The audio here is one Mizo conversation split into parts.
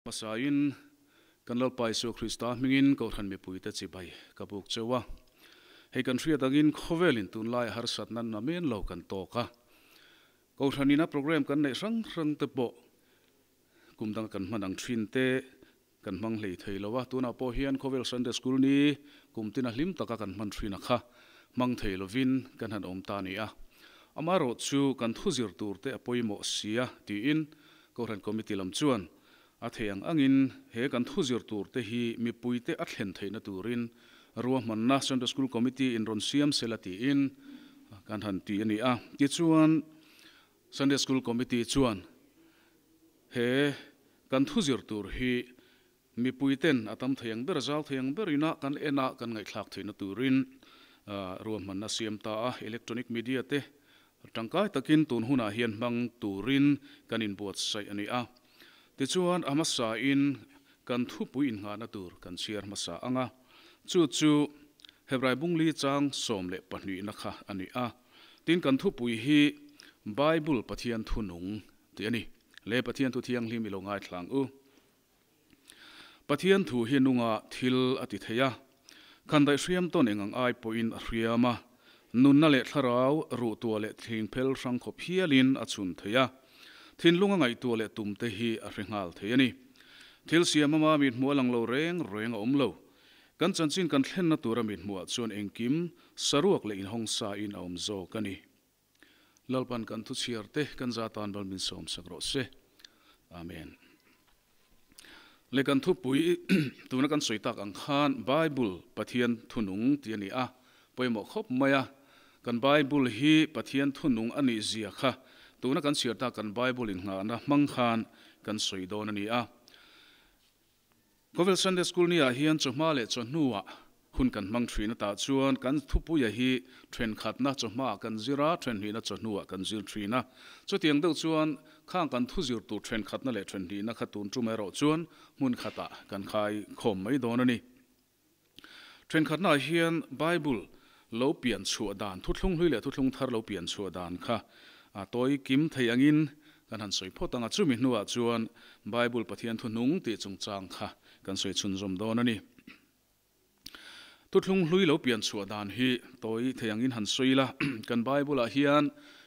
Hmasain, kan Lalpa Isua Krista hmingin Kohhran mipuite chibai ka buk cheu a. Hei kan hriat angin khawvelin tunlaia harsatna namen lo kan tawk a. Kohhranina program kan neih hrang hrang te pawh kum danga kan hman ang thin te kan hmang hlei thei lo a. Tunah pawh hian khawvel Sunday School ni kum tina hlim taka kan hman thin a kha hmang thei lovin kan han awm ta a ni a. Amaherawhchu kan thuzir tur te a pawimawh sia tiin Kohhran Committee lam chuan a thei ang angin he kan thuzir tur te hi mipuite a thlen theihna turin ruahmanna Sunday School Committee in rawn siam sela tiin kan han ti a ni a. Tichuan Sunday School Committee chuan he kan thuzir tur hi mipuiten a tam thei ang ber, zau thei ang ber ina kan en a kan ngaihthlak theihna turin ruahmanna siam ta a. Electronic media te tangkai takin tun hunah hian hmang turin kan inbuatsaih a ni a. Tichuan a hmasain kan thupui innghahna tur kan chhiar hmasa ang a, chu chu Hebrai bungli chang 12na kha a ni a. Tin kan thupui hi Bible Pathian thu nung tih a ni. Le Pathian thu thianghlim i lo ngaithlang u. Pathian thu hi nunga thil a ti thei a, khandaih hriam tawn eng ang ai pawhin a hriam a, nunna leh thlarau ruhtuah leh thingphel hrang khawp hialin a chhun thei a, thinlunga ngaihtuah leh tumte hi a hre nghal thei a ni. Thil siam ama mithmuh a lang lo reng reng a awm lo. Kan chanchin kan thlenna tura mithmuhah chuan engkim saruak leh inhawngsa in a awm zawk a ni. Lalpan kan thu chhiar te kan za tan bal min sawm sak rawh se. Amen. Le kan thupui tuna kan sawi tak ang khan Bible Pathian thunung tih a ni a, pawimawh khawp mai a. Kan Bible hi Pathian thunung a nih zia kha tuna kan chhiar tak kan Bible innghahna hmang khan kan sawi dawn a ni a. Khawvel Sunday School ni ah hian chawhma leh chawhnuah hun kan hmang thin atah chuan kan thupuia hi thenkhatna chawhma ah kan zir a, thenhnihna chawhnuah kan zir thin a. Chutiang deuh chuan khang kan thu zir tur thenkhatna leh thenhnihna kha tun tum erawh chuan hmun khatah kan khai khawm mai dawn a ni. Thenkhatna ah hian Bible lo pian chhuah dan, thuthlung hlui leh thuthlung thar lo pian chhuah dan kha a tawi kim thei angin kan han sawi phawt ang a, chumi hnuah chuan Bible Pathian thuhnung tih chungchang kha kan sawi chhunzawm dawn a ni. Thuthlung hlui lo pian chhuah dan hi tawi thei angin han sawi ila, kan Bible ah hian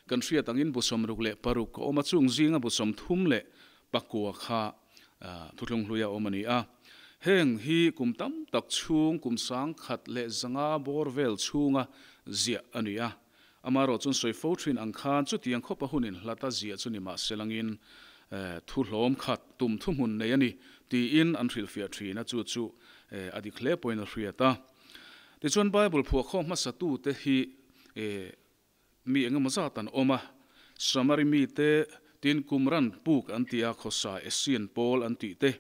kan hriat angin bu 66 a awm a, chung zinga bu 39 kha Thuthlung hluia awm a ni a. Heng hi kum tam tak chhung, kum 1100 bawr vel chhunga ziah a ni a. Amaherawh chuan sawi fo thin ang khan chutiang khawpa hun inhlata ziah chu ni mah se langin thu hlawm khat tum thuhmun nei a ni tiin an hrilhfiah thin a, chu chu a dik hle pawhin a hriat a. Tichuan Bible phuahkhawm hmasatute hi Mi engemaw zat an awm a, Samari mite, tin Qumran puk an ti a, khawsa Essene pawl an tih te,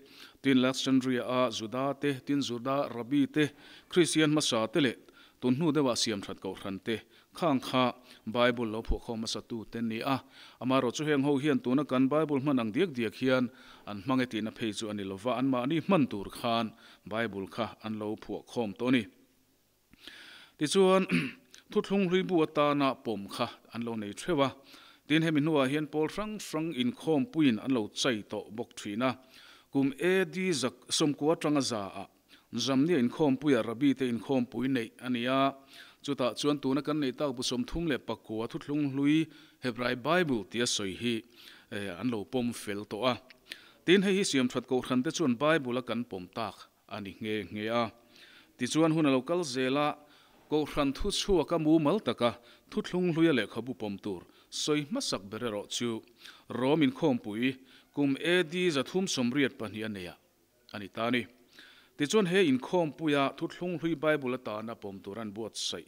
tin Alexandria a Juda te, tin Juda Rabbi te, Kristian hmasa te leh tun hnu deuhah siamthat kohhran te khang kha Bible lo phuahkhawm hmasa tu te ni a. Amaherawh chu heng ho hian tuna kan Bible hman ang diak diak hian an hmang e tihna phei chu a ni lova, anmahni hman tur khan Bible kha an lo phuahkhawm tawh a ni. Tichuan, thuthlung hlui bu atana pawm kha an lo nei theuh a. Tin, hemi hnuah hian pawl hrang hrang inkhawmpuiin an lo chai tawh bawk thin a. Kum AD 90 atanga za ah Zamnia inkhawmpuia Rabbi te inkhawmpui neih a ni a. Chutah chuan tuna kan neih tak bu 39 thuthlung hlui Hebrai Bible tia sawi hi an lo pawm fel tawh a. Tin, hei hi siamthat kohhran te chuan Bible a kan pawm tak a ni nghe nghe a. Tichuan hun a lo kal zel a, Kohhran thu chhuak a mumal taka thuthlung hluia lehkhabu pawm tur sawi hmasak ber erawh chu Rom inkhawmpui kum AD 382 a nei a a ni ta a ni. Tichuan he inkhawmpuia thuthlung hlui Bible atana pawm tur an buatsaih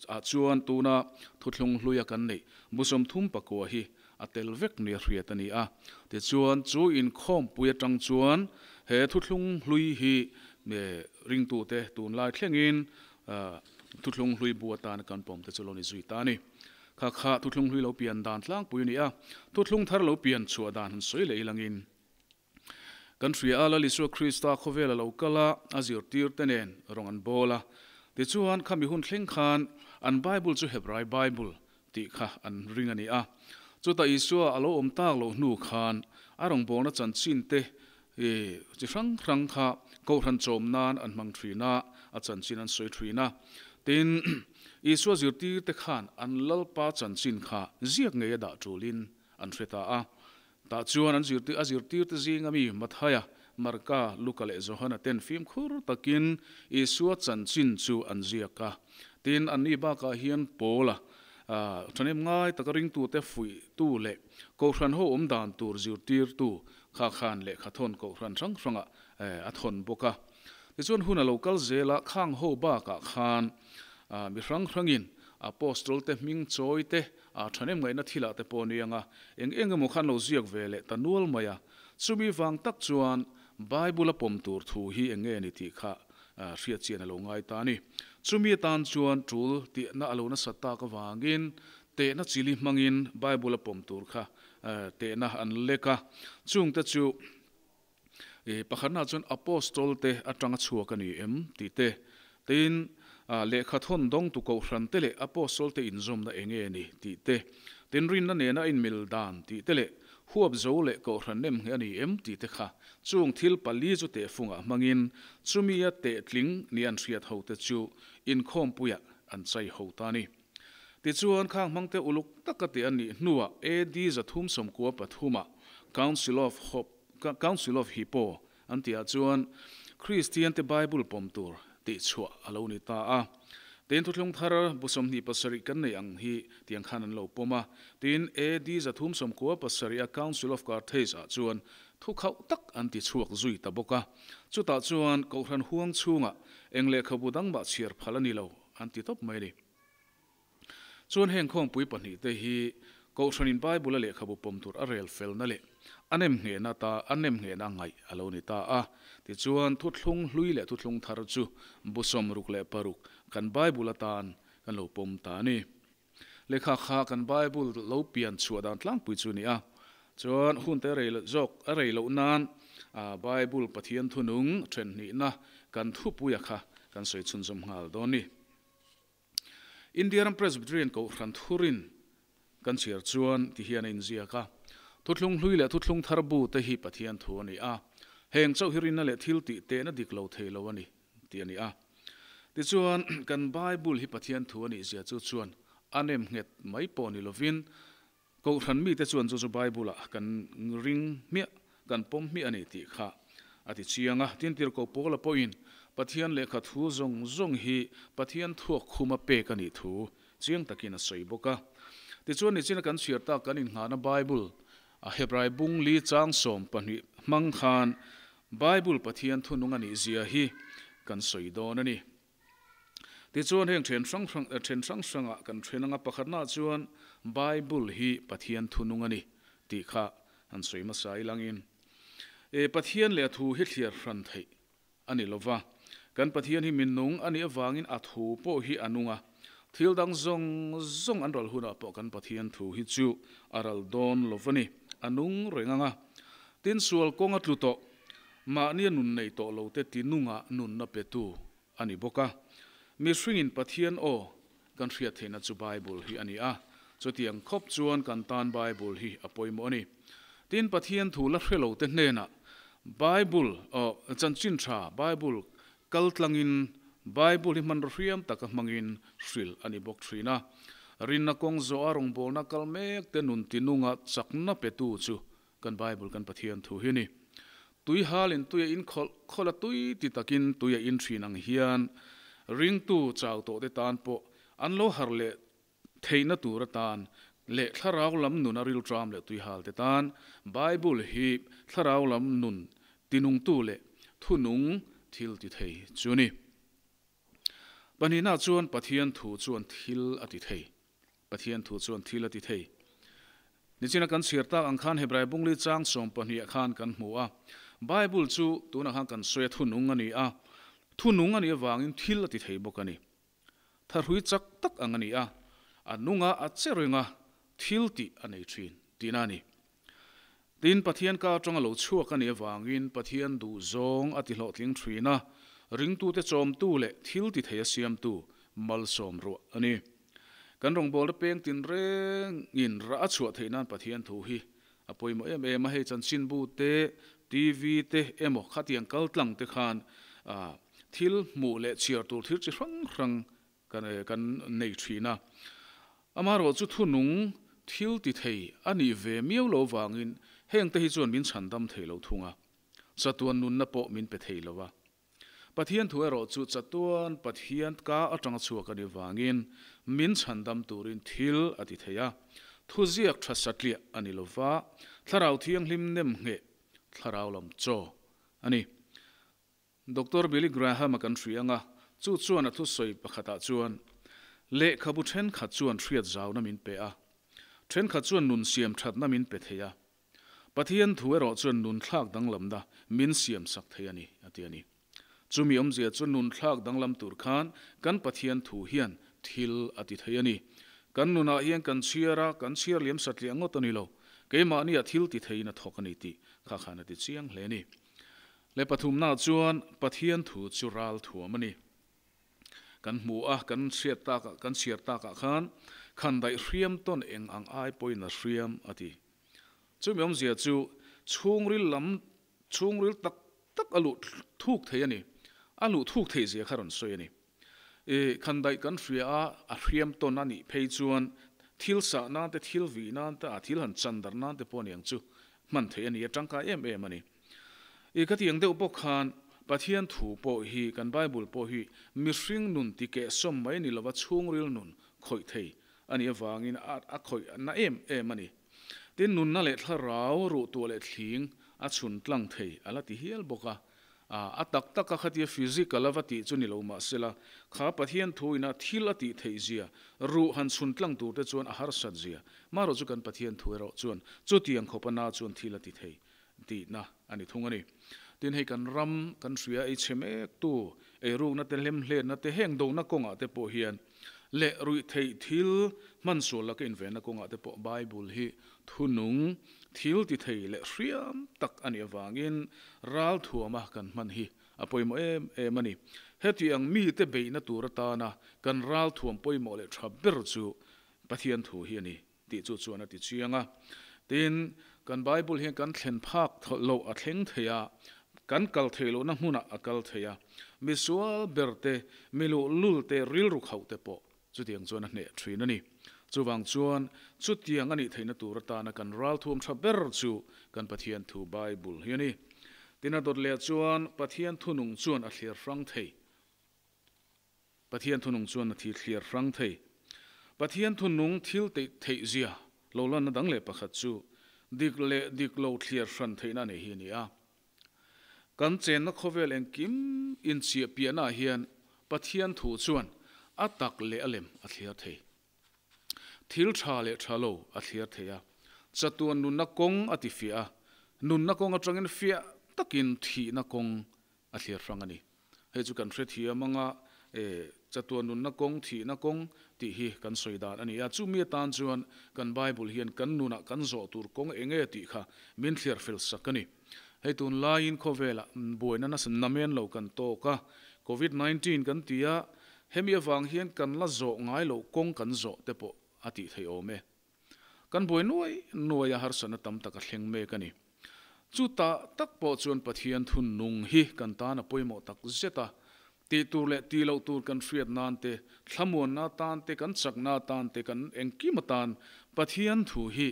ah chuan tuna thuthlung hluia kan neih bu 39 hi a tel vek nia hriat a ni a. Tichuan chu inkhawmpui atang chuan he thuthlung hlui hi ringtute tunlai thlengin thuthlung hlui bu atana kan pawm te chu lo ni zui ta a ni. Kha kha thuthlung hlui lo pian dan tlangpui a ni a, thuthlung thar lo pian chhuah dan han sawi leh ilangin Kan hria a, Lal Isua Krista khawvel a lo kal a, a zirtirte nen rawng an bawl a. Tichuan, khami hun thleng khan an Bible chu Hebrai Bible tih kha an ring a ni a. Chutah Isua a lo awm tak loh hnu khan a rawngbawlna chanchin te Chi hrang hrang kha kohhran chawm nan an hmang thin a, a chanchin an sawi thin a. Tin, Isua zirtirte khan an Lalpa chanchin kha ziak ngei a dah tulin an hre ta a. Tah chuan an zirtir a zirtirte zinga mi Mathaia, Marka, Luka leh Johana ten fimkhur takin Isua chanchin chu an ziak a. Tin, anni bakah hian Paula, thahnem ngai taka ringtute fuihtu leh Kohhran ho awm dan tur zirtirtu kha khan lehkha thawn Kohhran hrang hrangah a thawn bawk a. Tichuan hun a lo kal zel a, khang ho bakah khan mi hrang hrangin Apostol te hming chawi te, A thahnem ngaihna thilah te pawh ni anga eng eng emaw khan lo ziak ve leh ta nual mai a. Chumi vang tak chuan Bible a pawm tur thu hi eng nge ni tih kha hriat chian a lo ngai ta a ni. Chumi atan chuan tul tihna a lo nasat tak avangin tehna chili hmangin Bible a pawm tur kha tehna an lek a. Chungte chu Pakhatna chuan Apostol te atanga chhuak a ni em tih te, tin, lehkha thawn dawngtu kohhran te leh Apostol te inzawmna eng nge ni tih te, tin rinna nena inmil dan tih te leh huap zo leh kohhran nem nge a ni em tih te kha chung thil pali chu tehfungah hmangin chumia tehtling ni an hriat ho te chu inkhawmpuiah an chai ho ta a ni. Tichuan, khang hmangte uluk taka tih a nih hnuah AD 393 ah Council of Hop, Council of Hippo an tihah chuan Kristiante Bible pawm tur tihchhuah a lo ni ta a. Tin, Thuthlung Thar bu 27 kan nei ang hi tiang khan an lo pawm a. Tin, AD 397 a Council of Carthage ah chuan thu khauh tak an tichhuak zui ta bawk a. Chutah chuan Kohhran huang chhungah eng lehkhabu dang mah chhiar phal a ni lo an ti tawp mai a ni. Chuan heng khawngpui pahnihte hi Kohhranin Bible-a lehkhabu pawm tur a rel felna leh a nemnghehna ta a nemnghehna ngaih a lo ni ta a. Tichuan, thuthlung hlui leh thuthlung thar chu bu 66 kan Bible atan kan lo pawm ta a ni. Lehkha kha kan Bible lo pian chhuah dan tlangpui chu a ni a. Chuan hun te rei zawk a rei loh nan Bible Pathian thunung thenhnihna kan thupuia kha kan sawi chhunzawm nghal dawn ni. India ram Presbyterian Kohhran thurin kan chhiar chuan ti hian a inziak a, Thuthlung hlui leh thuthlung thar bu te hi Pathian thu a ni a, heng chauh hi rinna leh thil tih tehna dik lo thei lo a ni tih a ni a. Tichuan, kan Bible hi Pathian thu a nih zia chu chuan a nem nghet mai pawh ni lovin Kohhran mite chuan chu chu Bible-ah kan ring hmiah, kan pawm hmiah a ni tih kha a ti chiang a. Tin, Tirhkoh Paula pawhin Pathian lehkha thu zawng zawng hi Pathian thuak khuma pek a nih thu chiang takin a sawi bawk a. Tichuan, nichina kan chhiar tak kan innghahna Bible, a Hebrai bung li chang 12 hmang khan Bible Pathian thunung a nih zia hi kan sawi dawn a ni. Tichuan heng then hrang hrang then hrang hrangah kan then anga pakhatnaah chuan Bible hi Pathian thunung a ni tih kha han sawi hmasa ilangin e Pathian leh a thu hi thliar hran theih a ni lova, kan Pathian hi minung a nih avangin a thu pawh hi a nung a, thil dang zawng zawng an ral hunah pawh kan Pathian thu hi chu a ral dawn lo va ni, a nung reng anga. Tin sual kawng a tlu tawh, mahnia nun nei tawh lo te tinunga nunna petu a ni bawk a. Mihringin Pathian aw kan hriat theihna chu Bible hi a ni a, chutiang khawp chuan kan tan Bible hi a pawimawh a ni. Tin, Pathian thu la hre lote hnenah Bible aw chanchin tha Bible kal tlangin Bible hi hmanraw hriam taka hmangin hrilh a ni bawk thin a. Rinna kawng zawha rawngbawlna kal mek te nun tinunga chakna petu chu Kan Bible kan Pathian thu hi a ni. Tui halin tui a in khawlh khawlh a tui ti takin tui a in thin ang hian ringtu chau tawh te tan pawh an lo harh leh theihna tur atan leh thlarau lam nun a rilṭam leh tui hal te tan Bible hi thlarau lam nun tinungtu leh thunung thil ti thei chu a ni. Pahnihna chuan Pathian thu chuan thil a ti thei. Pathian thu chuan thil a ti thei. Nichina kan chhiar tak ang khan Hebrai bungli chang 12 ah khan kan hmu a. Bible chu tunah khan kan sawi a thunung a ni a. Thunung a nih avangin thil a ti thei bawk a ni. Thahrui chak tak ang a ni a. A nunga a che reng a, thil tih a nei thin tihna a ni. Tin, Pathian ka atanga lo chhuak a nih avangin Pathian duhzawng a ti hlawhtling thin a, ringtute chawmtu leh thil ti thei a siamtu malsawm ruah a ni. Kan rawngbawlna peng tin rengin rah a chhuah theih nan Pathian thu hi a pawimawh em em a, hei chanchinbu te, TV te emaw khatiang kal tlang te khan thil hmuh leh chhiar tur thil chi hrang hrang kan nei thin a. Amaherawhchu thunung thil ti thei a nih ve miau lo vangin heng te hi chuan min chhandam thei lo thung a, chatuan nunna pawh min pe thei lo a. Pathian thu erawh chu chatuan Pathian ka atanga chhuak a nih vangin min chhandam turin thil a ti thei a. Thuziak tha satliah a ni lova, Thlarau Thianghlim nem ngheh thlarau lam chaw a ni. Doctor Billy Graham-a kan hria anga, chu chuan a thusawi pakhatah chuan, Lehkhabu thenkhat chuan hriat zauna min pe a, thenkhat chuan nun siam thatna min pe thei a, Pathian thu erawh chuan nun thlak danglamna min siam sak thei a ni, a ti a ni. Chumi awmzia chu nun thlak danglam tur khan kan Pathian thu hian thil a ti thei a ni. Kan nunah hian kan chhiar a, kan chhiar liam satliah ngawt a ni lo. Keimahniah thil ti theiin a thawk a ni tih kha khan a ti chiang hle a ni. Le pathumnaah chuan Pathian thu chu ral thuam a ni. Kan hmu a, kan hriat takah, kan chhiar takah khan khandaih hriam tawn eng ang ai pawhin a hriam a ti. Chumi awmzia chu chhungril lam, chhungril tak tak a luh thuk thei a ni. A luh thuk theih zia kha rawn sawi a ni. I khandaih kan hria a, a hriam tawn a nih phei chuan thil sah nan te, thil vih nan te, a thil han chan darh nan te pawh aniang chu hman theih a ni a, tangkai em em a ni. I ka tiang deuh bawk khan Pathian thu pawh hi, kan Bible pawh hi mihring nun ti kehsawm mai ni lova chhungril nun khawih thei a nih avangin a a khawih na em em a ni. Tin, nunna leh thlarau ruhtuah leh thling a chhun tlang thei a la ti hial bawk a. A tak tak a khatia physical a va tih chu ni lo mah sela, kha Pathian thu ina thil a tih theih zia, ruh han chhun tlang tur te chuan a harsat zia, marawh chu kan Pathian thu erawh chuan chutiang khawp a na chuan thil a ti thei tihna a ni thung a ni. Tin, hei kan ram kan hria ei chhe mek tu, eirukna te hlemhletna te heng dona kawngah te pawh hian leh ruih theih thil hmansual laka invenna kawngah te pawh Bible hi thunung thil ti thei leh hriam tak a nih avangin ralthuama kan hman hi a pawimawh em em a ni. Heti ang mite beihna tur atana kan ralthuam pawimawh leh tha ber chu Pathian thu hi a ni tih chu chuan a ti chiang a. Tin, kan Bible hian kan thlen phak loh a thleng thei a, kan kal theih lohna hmunah a kal thei a. Misual ber te, mi luhlul te, rilru khauh te pawh chutiang chuan a hneh thin a ni. Chuvang chuan, chutiang a nih theihna tur atana kan ralthuam tha ber chu kan Pathian thu Bible hi a ni. Tin, a dawt leh chuan Pathian thunung chuan a thlir hrang thei. Pathian thunung chuan a thi thliar hrang thei. Pathian thunung thil teih theih zia lo lanna dang leh pakhat chu dik leh dik lo thliar hran theihna a nei hi a ni a. Kan chenna khawvel engkim inchiah piahnaah hian Pathian thu chuan a tak leh a lem a thliar thei. Thil tha leh tha lo a thliar thei a. Chatuan nunna kawng a ti fiah a, nunna kawng atangin fiah takin thihna kawng a thliar hrang a ni. Hei chu kan hrethiam anga e chatuan nunna kawng, thihna kawng tih hi kan sawi dan a ni a. Chumi atan chuan kan Bible hian kan nunah kan zawh tur kawng eng nge tih kha min thliar fel sak a ni. Hei tunlaiin khawvelah buaina nasa namen lo kan tawk a, Covid 19 kan ti a, hemi avang hian kan la zawh ngai loh kawng kan zawh te pawh a tih theih awm e. Kan buai nuai nuai a harsatna tam tak a thleng mek a ni. Chutah tak pawh chuan Pathian thunnung hi kan tan a pawimawh tak zet a, tih tur leh tih loh tur kan hriat nan te, thlamuanna atan te, kan chakna atan te, kan engkim atan Pathian thu hi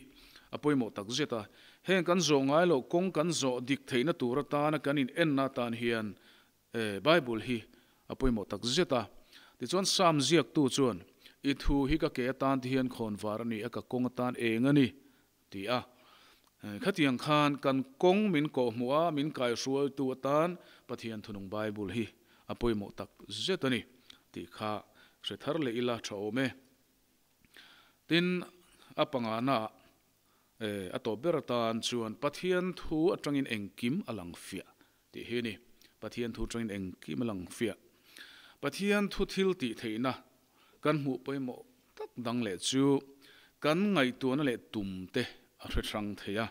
a pawimawh tak zet a. Heng kan zawh ngai loh kawng kan zawh dik theihna tur atana kan in enna atan hian Bible hi a pawimawh tak zet a. Tichuan Psalm ziaktu chuan, I thu hi ka ke atan ti hian khawn var a ni a, ka kawng atan eng a ni, ti a. Khatiang khan kan kawng min kawhhmuh a, min kaihruaitu atan Pathian thunung Bible hi a pawimawh tak zet a ni, tih kha hre thar leh ila tha awm e. Tin, a panganaah a tawp ber atan chuan Pathian thu atangin engkim a lang fiah Tih hi a ni. Pathian thu tangin engkim a lang fiah. Pathian thu thil tih theihna kan hmuh pawimawh tak dang leh chu kan ngaihtuahna leh tum te a hre hrang thei a,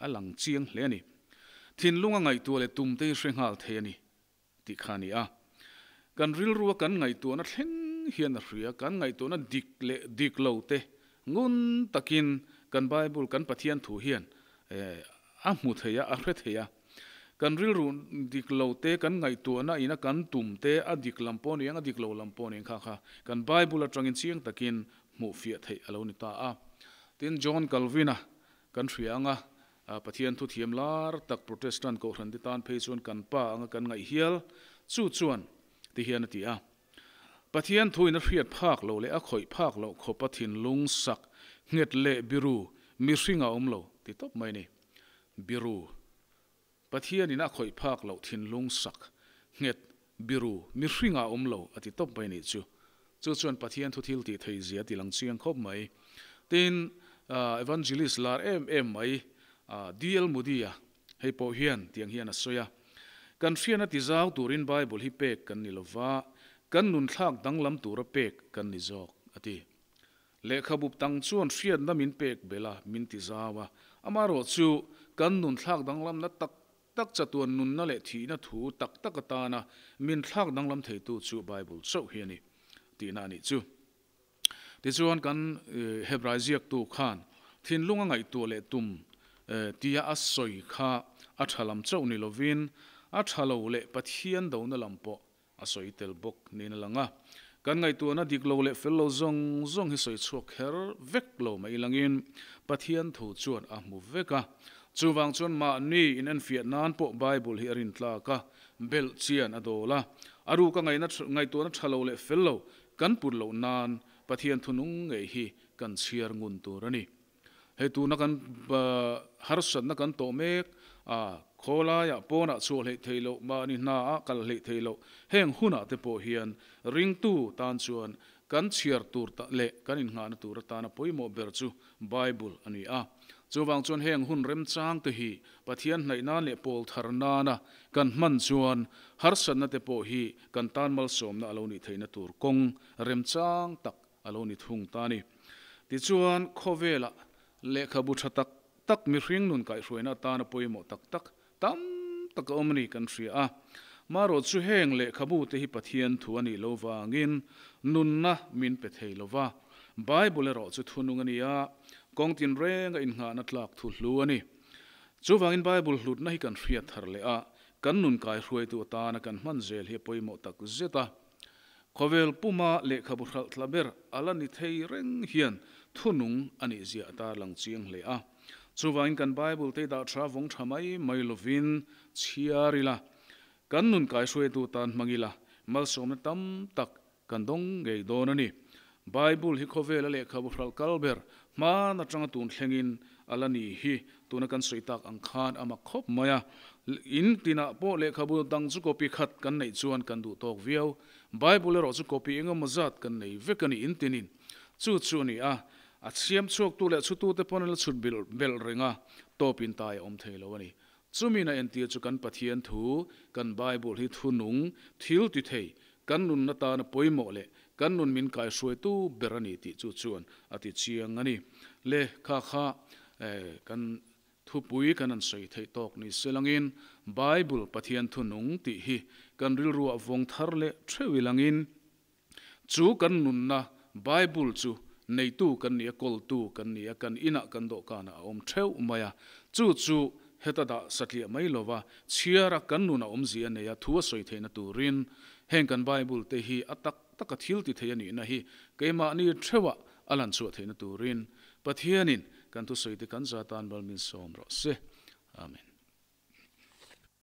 a lang chiang hle a ni. Thinlunga ngaihtuah leh tum te hi hre nghal thei a ni tih kha a ni a. Kan rilrua kan ngaihtuahna thleng hian a hria, kan ngaihtuahna dik leh dik lo te ngun takin kan Bible, kan Pathian thu hian a hmu thei a, a hre thei a. Kan rilru dik lo te, kan ngaihtuahna ina kan tum te a dik lam pawh ni ang, a dik lo lam pawh ni ang kha kha kan Bible atangin chiang takin hmuh fiah theih a lo ni ta a. Tin, John Calvin-a kan hria anga Pathian thu thiam lar tak Protestant kohhran te tan phei chuan kan pa anga kan ngaih hial chu chuan ti hian a ti a. Pathian thuin a hriat phak loh leh a khawih phak loh khawpa thinlung sak nghet leh biru mihring a awm lo ti tawp mai a ni. Biru. Pathianin a khawih phak loh thinlung sak nghet biru mihring a awm lo a ti tawp mai a nih chu. Chu chuan Pathian thu thil tih thei zia a ti lang chiang khawp mai. Tin, Evangelist lar em em mai DL Moody-a hei pawh hian tiang hian a sawi a, Kan hriatna ti zau turin Bible hi pek kan ni lova, kan nun thlak danglam tura pek kan ni zawk, a ti. Lehkhabu tang chuan hriatna min pek belh a, min ti zau a. Amaherawh chu, kan nun thlak danglamna tak tak chatuan nunna leh thihna thu tak tak atana min thlak danglam theitu chu Bible chauh hi a ni, tihna a nih chu. Tichuan kan Hebrai ziaktu khan thinlung a ngaihtuah leh tum tia a sawi kha a tha lam chauh ni lovin a tha lo leh Pathian dona lam pawh a sawi tel bawk niin a lang a. Kan ngaihtuahna dik lo leh fel lo zawng zawng hi sawi chhuak kher vek lo mai langin Pathian thu chuan a hmu vek a. Chuvang chuan mahni inenfiah nan pawh Bible hi a rintlak a, belh chian a dawl a. A ruka ngaihtuahna tha lo leh fel lo Kan put loh nan Pathian thunung ngei hi kan chhiar ngun tur a ni. Hei tuna kan harsatna kan tawh mek a, khawlaiah pawnah chhuah hleih theih loh, mahni hnaah kal hleih theih loh, heng hunah te pawh hian ringtu tan chuan kan chhiar tur leh kan innghahna tur atana pawimawh ber chu Bible a ni a. Chuvang chuan heng hun remchang te hi Pathian hnaih nan leh pawl thar nana kan hman chuan harsatna te pawh hi kan tan malsawmna a lo nih theihna tur kawng remchang tak a lo ni thung ta a ni. Tichuan, khawvelah lehkhabu tha tak tak mihring nun kaihhruaina atana pawimawh tak tak tam tak a awm a ni kan hria a. Marawh chu heng lehkhabu te hi Pathian thu a nih lo vangin nunna min pe thei lo va. Bible erawh chu thunung a ni a, kawng tinrenga innghahna tlak thu hlu a ni. Chuvangin Bible hlutna hi kan hriat thar leh a, kan nun kaihruaitu atana kan hman zel hi a pawimawh tak zet a. Khawvel puma lehkhabu hralh tla ber a la ni thei reng hian thunung a nih zia a tarlang chiang hle a. Chuvangin kan Bible te dah tha vawng tha mai mai lovin chhiar ila, kan nun kaihruaitu tan hmang ila, malsawmna tam tak kan dawng ngei dawn a ni. Bible hi khawvela lehkhabu hralh kal ber hman atanga tun thlengin a la ni hi tuna kan sawi tak ang khan a mak khawp mai a. In tinah pawh lehkhabu dang chu copy khat kan neih chuan kan duh tawk viau. Bible erawh chu copy engemaw zat kan nei vek a ni in tinin. Chu chu a ni a, a siam chhuaktu leh chhutute pawn an la chhut belh reng a, tawp in tai a awm thei lo a ni. Chumi na entir chu kan Pathian thu, kan Bible hi thu nung, thil ti thei, kan nunna tana pawimawh leh kan nun min kaihruaitu ber a ni tih chu chuan a ti chiang a ni. Le kha kha kan thupui kan han sawi theih tawk ni se langin Bible Pathian thu nung tih hi kan rilruah vawng thar leh theuh i langin Chu kan nunna Bible chu neitu kan ni a, kawltu kan ni a, kan inah kan dawhkanah a awm theuh mai a. Chu chu heta dah satliah mai lova chhiara kan nun a awmzia a nei a, thu a sawi theihna turin heng kan Bible te hi a tak taka thil ti thei a nihna hi keimahni theuhah a lan chhuah theihna turin Pathianin kan thusawi te kan za tan mal min sawm rawh se. Amen.